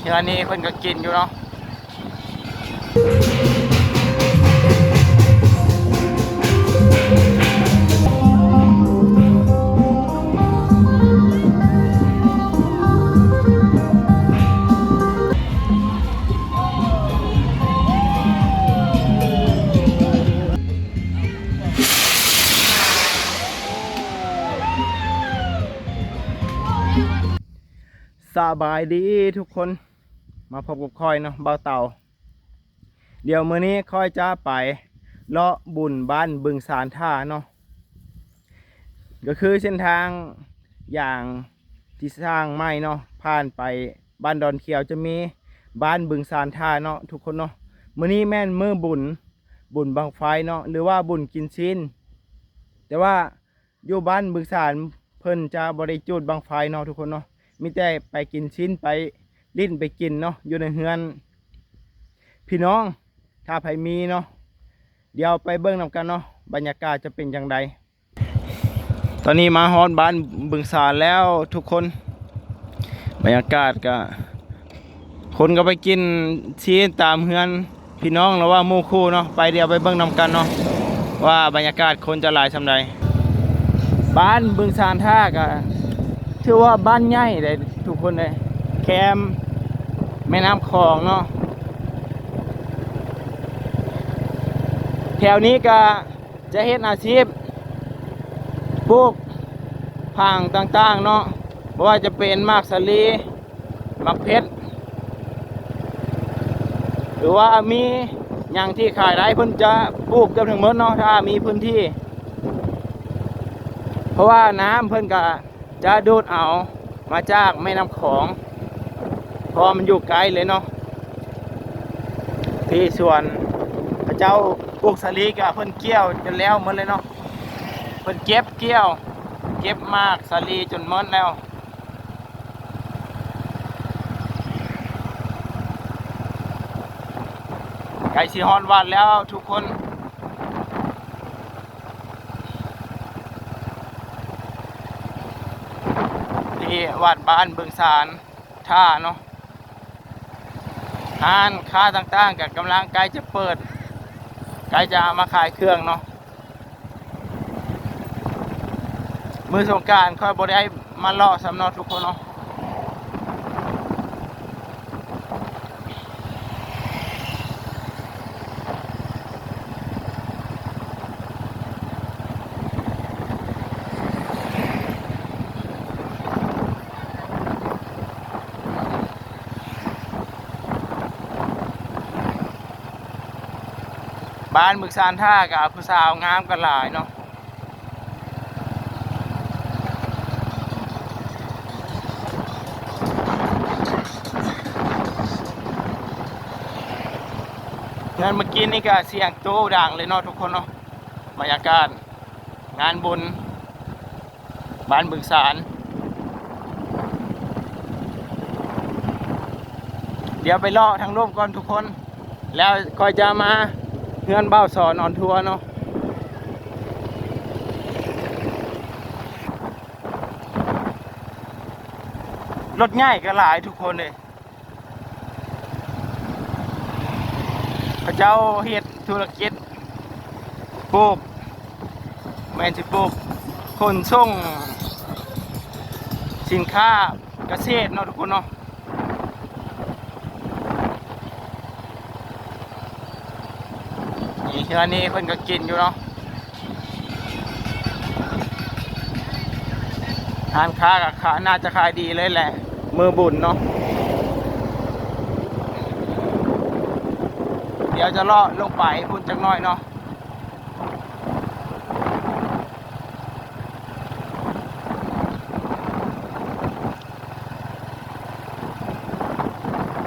ເຮືອນນີ້ເພິ່ນກໍກິນຢູ່ເນາະ. ສະບາຍດີທຸກຄົນ ມາພົບກັບຂ້ອຍເນາະ ບ່າວເຕົາ. ດຽວມື້ນີ້ຂ້ອຍຈະໄປເລາະບຸນບ້ານບຶງຊານທ່າເນາະ ກໍຄືເສັ້ນທາງຢ່າງທີ່ສ້າງໃໝ່ເນາະ ຜ່ານໄປບ້ານດອນຂຽວຈະມີບ້ານບຶງຊານທ່າເນາະທຸກຄົນເນາະ. ມື້ນີ້ແມ່ນມື້ບຸນ ບຸນບັ້ງໄຟເນາະ ຫຼືວ່າບຸນກິນຊີ້ນ ແຕ່ວ່າ ຢູ່ບ້ານບຶງຊານເພິ່ນຈະບໍ່ໄດ້ຈູດບັ້ງໄຟເນາະທຸກຄົນເນາະ ມີແຕ່ໄປກິນຊີ້ນ ໄປຫຼິ້ນໄປກິນເນາະ ຢູ່ໃນເຮືອນພີ່ນ້ອງ ຖ້າໃຜມີເນາະ. ດຽວໄປເບິ່ງນຳກັນເນາະ ບັນຍາກາດຈະເປັນຈັ່ງໃດ. ຕອນນີ້ມາຮອດບ້ານບຶງຊານແລ້ວທຸກຄົນ ບັນຍາກາດກະ ຄົນກໍໄປກິນຊີ້ນຕາມເຮືອນພີ່ນ້ອງ ຫຼືວ່າໝູ່ຄູ່ເນາະ. ໄປ ດຽວໄປເບິ່ງນຳກັນເນາະ ວ່າບັນຍາກາດຄົນຈະຫຼາຍສ່ຳໃດ. ບ້ານບຶງຊານທ່າກໍຖືວ່າບ້ານໃຫຍ່ເດ້ທຸກຄົນເດ້ ແຄມແມ່ນ້ຳຂອງເນາະ. ແຖວນີ້ກໍ ຈະເຮັດອາຊີບປູກຜັງຕ່າງໆເນາະ ບໍ່ວ່າຈະເປັນໝາກສາລີ ໝາກເຜັດ ຫຼືວ່າມີຫຍັງທີ່ຂາຍໄດ້ ເພິ່ນຈະປູກເກືອບທັງໝົດເນາະ ຖ້າມີພື້ນທີ່ ເພາະວ່ານ້ຳເພິ່ນກະ ຈະດູດເອົາມາຈາກແມ່ນ້ຳຂອງ ເພາະວ່າມັນຢູ່ໃກ້ເລີຍເນາະ. ທີ່ສວນເຂົາເຈົ້າປູກສາລີກະເພິ່ນກ່ຽວຈົນແລ້ວໝົດເລີຍເນາະ ເພິ່ນເກັບກ່ຽວ ເກັບໝາກສາລີຈົນໝົດແລ້ວ. ໃກ້ຊິຮອດວັດແລ້ວທຸກຄົນ. ທີ່ວັດບ້ານບຶງຊານທ່າເນາະ ຮ້ານຄ້າຕ່າງໆກໍກຳລັງໃກ້ຈະເປີດ ໃກ້ຈະມາຂາຍເຄື່ອງເນາະ. ມື້ສົງການຂ້ອຍບໍ່ໄດ້ມາເລາະຊ້ຳເນາະທຸກຄົນເນາະ. ບ້ານບຶງຊານທ່າກໍຜູ້ສາວງາມກໍຫຼາຍເນາະ. ງານມື້ກີ້ນີ້ກໍສຽງຕູ້ດັງເລີຍເນາະທຸກຄົນເນາະ. ບັນຍາກາດງານບຸນ ບ້ານບຶງຊານ. ດຽວໄປເລາະທາງລຸ່ມກ່ອນທຸກຄົນ ແລ້ວຄ່ອຍຈະມາເຮືອນບ່າວສອນອອນທົວເນາະ. ລົດໃຫຍ່ກໍຫຼາຍທຸກຄົນເດ້. ເຂົາເຈົ້າເຮັດທຸລະກິດປູກ ແມ່ນຊິປູກຂົນສົ່ງສິນຄ້າກະເສດເນາະທຸກຄົນເນາະ. ນີ້ເຮືອນນີ້ເພິ່ນກໍກິນຢູ່ເນາະ. ຮ້ານຄ້າກໍຂາ- ໜ້າຈະຂາຍດີເລີຍແຫຼະ ມື້ບຸນເນາະ. ດຽວຈະເລາະລົງໄປພຸ້ນຈັກໜ້ອຍເນາະ.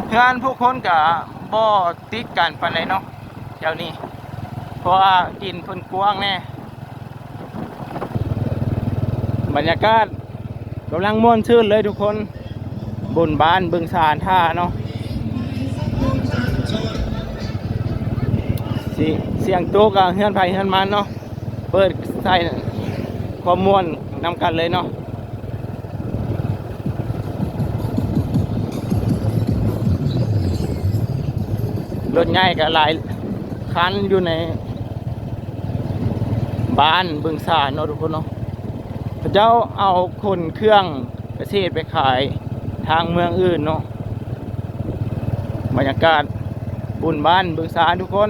ເຮືອນຜູ້ຄົນກະບໍ່ຕິດກັນປານໃດເນາະ ແຖວນີ້ ເພາະວ່າດິນເພິ່ນກວ້າງແດ່. ບັນຍາກາດກຳລັງມ່ວນຊື່ນເລີຍທຸກຄົນ ບຸນບ້ານບຶງຊານທ່າເນາະ. ສ- ສຽງໂຕກະເຮືອນໃຜເຮືອນມັນເນາະ. ເປີດໃສ່ຄວາມມ່ວນນຳກັນເລີຍເນາະ. ລົດໃຫຍ່ກໍຫຼາຍຄັນຢູ່ໃນບ້ານບຶງສານເນາະທຸກຄົນເນາະ ເຂົາເຈົ້າເອົາຂົນເຄື່ອງກະເສດໄປຂາຍທາງເມືອງອື່ນເນາະ. ບັນຍາກາດບຸນບ້ານບຶງສານທຸກຄົນ.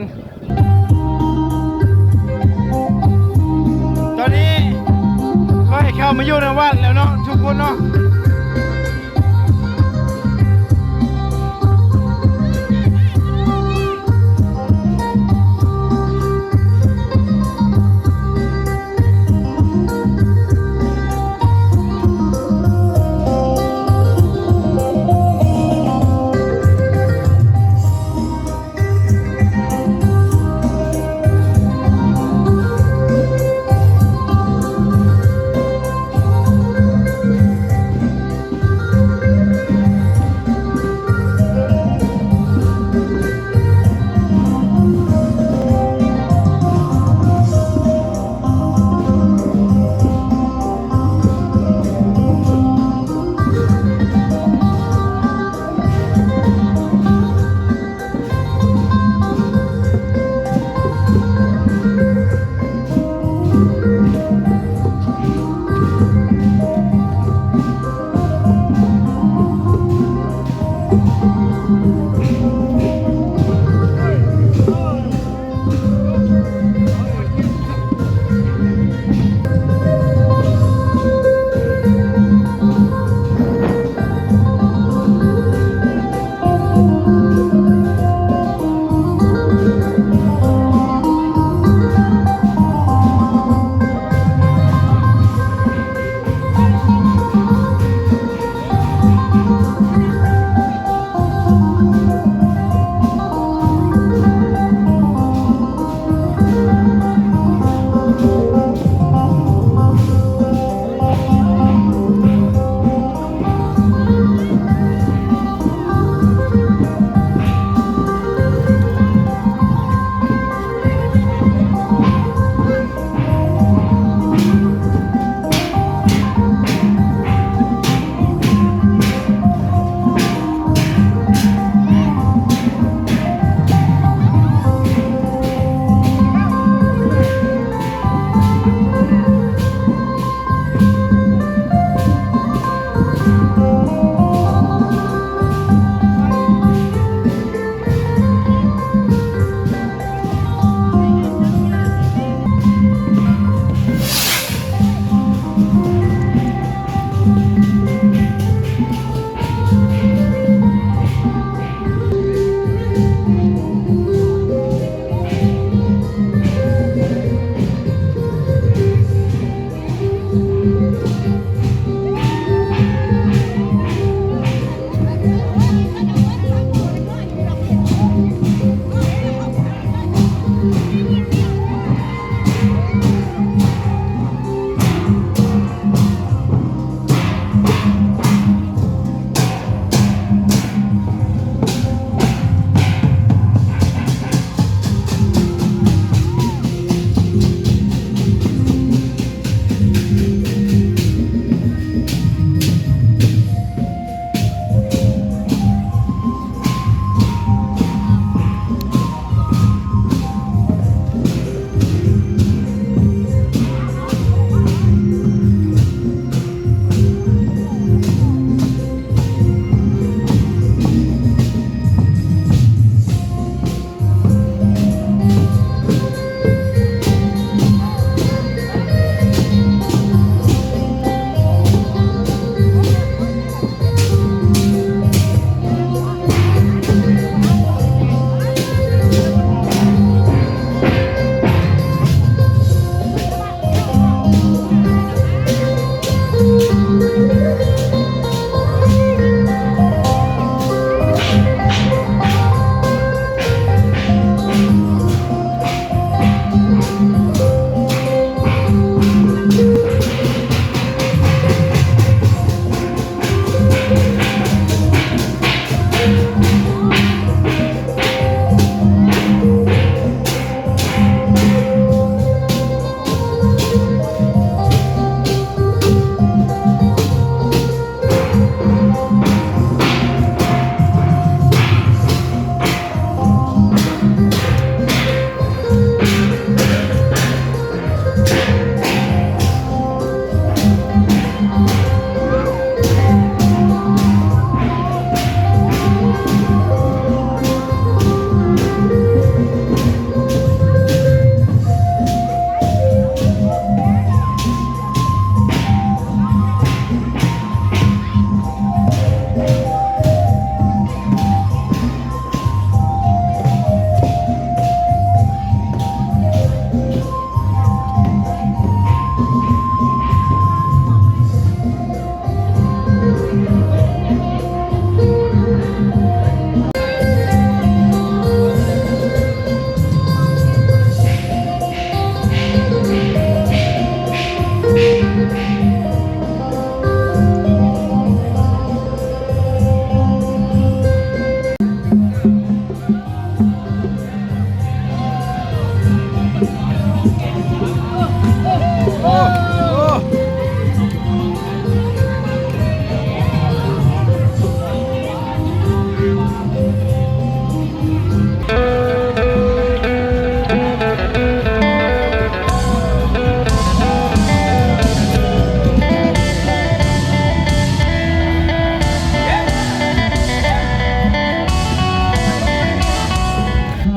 ຕອນນີ້ຂ້ອຍເຂົ້າມາຢູ່ໃນວັດແລ້ວເນາະທຸກຄົນເນາະ.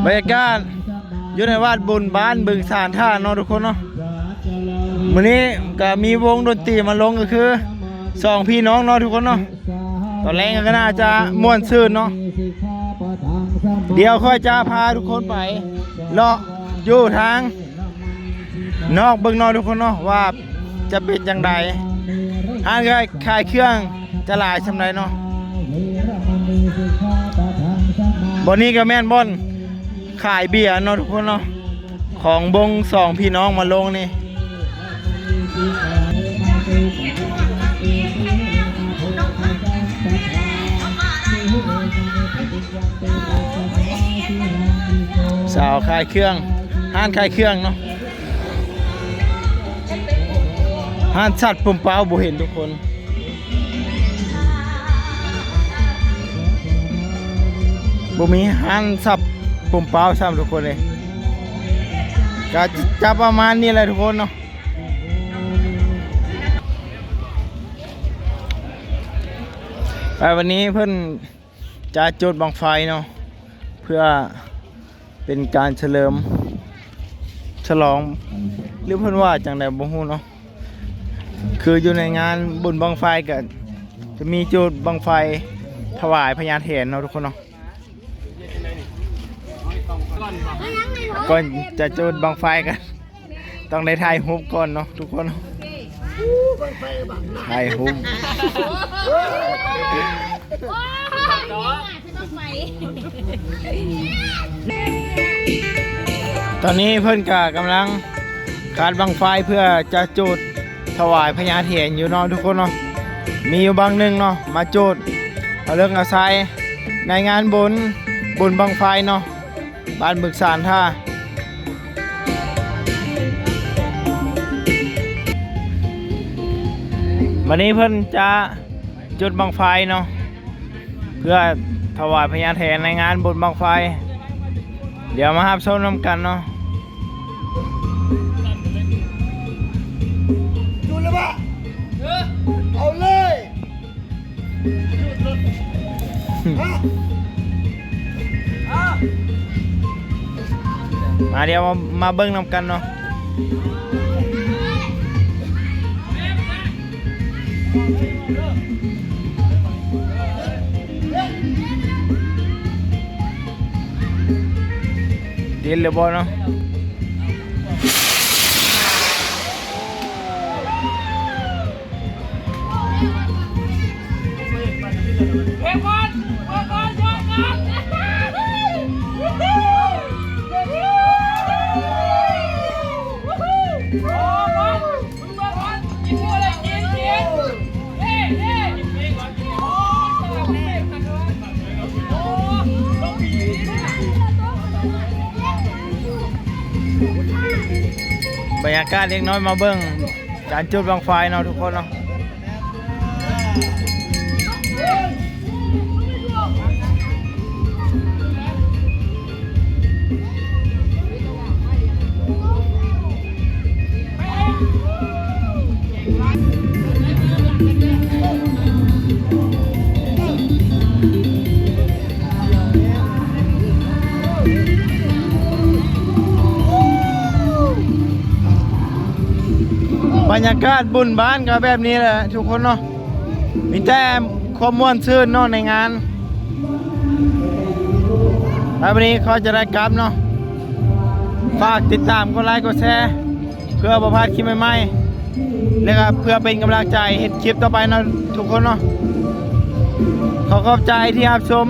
ບັນຍາກາດຢູ່ໃນວັດບຸນບ້ານບຶງສານທາເນາະທຸກຄົນເນາະ. ມື້ນີ້ກໍມີວົງດົນຕີມາລົງ ກໍຄືສອງພີ່ນ້ອງເນາະທຸກຄົນເນາະ. ຕອນແລງກໍໜ້າຈະມ່ວນຊື່ນເນາະ. ດຽວຂ້ອຍຈະພາທຸກຄົນໄປເລາະຢູ່ທາງ ນອກເບິ່ງເນາະທຸກຄົນເນາະ ວ່າຈະເປັນຈັ່ງໃດ ຮ້ານຂາຍເຄື່ອງຈະຫຼາຍສ່ຳໃດເນາະ. ບ່ອນນີ້ກໍແມ່ນບ່ອນຂາຍເບຍເນາະທຸກຄົນເນາະ ຂອງວົງສອງພີ່ນ້ອງມາລົງນີ້. ສາວຂາຍເຄື່ອງ ຮ້ານຂາຍເຄື່ອງເນາະ. ຮ້ານສັດປົມເປົ້າບໍ່ເຫັນທຸກຄົນ ບໍ່ມີຮ້ານສັດປົມເປົ້າຊ້ຳທຸກຄົນເລີຍ. ກໍຈະປະມານນີ້ແຫຼະທຸກຄົນເນາະ. ແຕ່ວັນນີ້ເພິ່ນ ຈະຈຸດບັ້ງໄຟເນາະ ເພື່ອເປັນການສະເຫຼີມສະຫຼອງ ຫຼືເພິ່ນວ່າຈັ່ງໃດບໍ່ຮູ້ເນາະ. ຄືຢູ່ໃນງານບຸນບັ້ງໄຟກໍຈະມີຈຸດບັ້ງໄຟຖວາຍພະຍາແຖນເນາະທຸກຄົນເນາະ. ກ່ອນຈະຈຸດບັ້ງໄຟກໍ ຕ້ອງໄດ້ຖ່າຍຮູບກ່ອນເນາະທຸກຄົນ. ຖ່າຍຮູບ ຕອນນີ້ເພິ່ນກະກຳລັງຄາດບັ້ງໄຟເພື່ອຈະຈຸດຖວາຍພະຍາແຖນຢູ່ເນາະທຸກຄົນເນາະ. ມີຢູ່ບັ້ງໜຶ່ງເນາະ ມາຈຸດເອົາເລິກເອົາໄຊໃນງານບຸນ ບຸນບັ້ງໄຟເນາະ. ບ້ານບຶກສານທ່າ. ບັດນີ້ເພິ່ນຈະຈຸດບັ້ງໄຟເນາະ ເພື່ອຖວາຍພະຍາແຖນໃນງານບຸນບັ້ງໄຟ. ດຽວມາຮັບຊົມນຳກັນເນາະ. ຈຸດແລ້ວບະ? ເອີ ເອົາເລີຍ. ມາ ດຽວມາ ມາເບິ່ງນຳກັນເນາະ. ເຫັນແລ້ວບໍ່ເນາະ? ບັນຍາກາດເດັກນ້ອຍມາເບິ່ງ ການຈຸດບັ້ງໄຟເນາະທຸກຄົນເນາະ. ບັນຍາກາດບຸນບ້ານກໍແບບນີ້ແຫຼະທຸກຄົນເນາະ ມີແຕ່ຄວາມມ່ວນຊື່ນເນາະໃນງານ. ແລ້ວວັນນີ້ເຂົາຈະໄດ້ກັບເນາະ ຝາກຕິດຕາມກົດໄລກົດແຊ ເພື່ອບໍ່ພາດຄລິບໃໝ່ໆ ແລະກໍເພື່ອເປັນກຳລັງໃຈເຮັດຄລິບຕໍ່ໄປເນາະທຸກຄົນເນາະ. ຂໍຂອບໃຈທີ່ຮັບຊົມ.